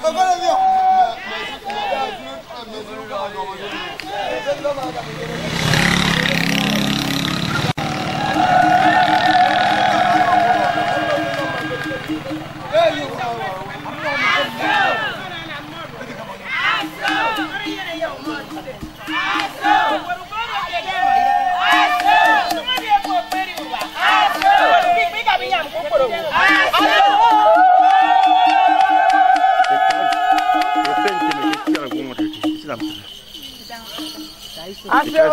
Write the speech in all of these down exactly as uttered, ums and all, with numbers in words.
Aso! Aso!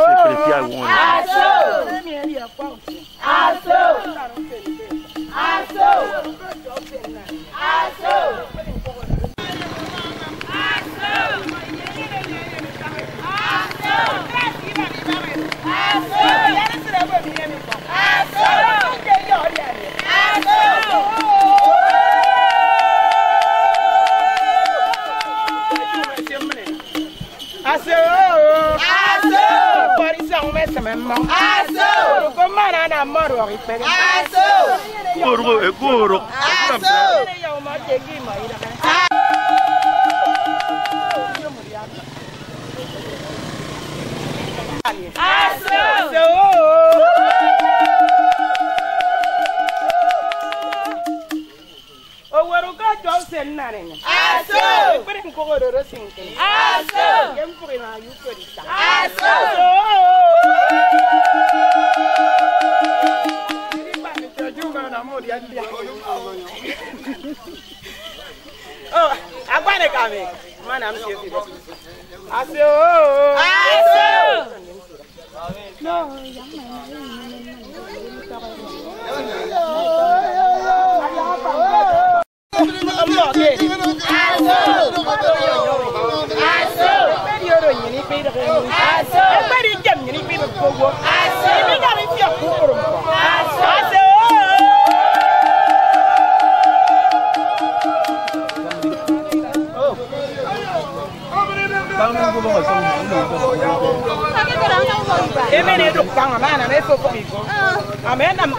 Aso! Aso! Aso! Aso! Ukpọt isọñ mesịm mmọñ. Aso! Uko mmana ana mmọduọk ikpehe. Aso! Eko orụk, eko orụk. Aso! Aso! Aso! Owo oro ke ọtọ usen nnaneñe. Aso! Ekpere ñkụk ororo sinkịn. Aso! Ke mfụk ima ye ukot ita. Aso! Aso! Oh, akpan eka mi. Mana m si efi. Aso! Aso! Emen edụk baña, ama anam efofop ikọ. Ama enam.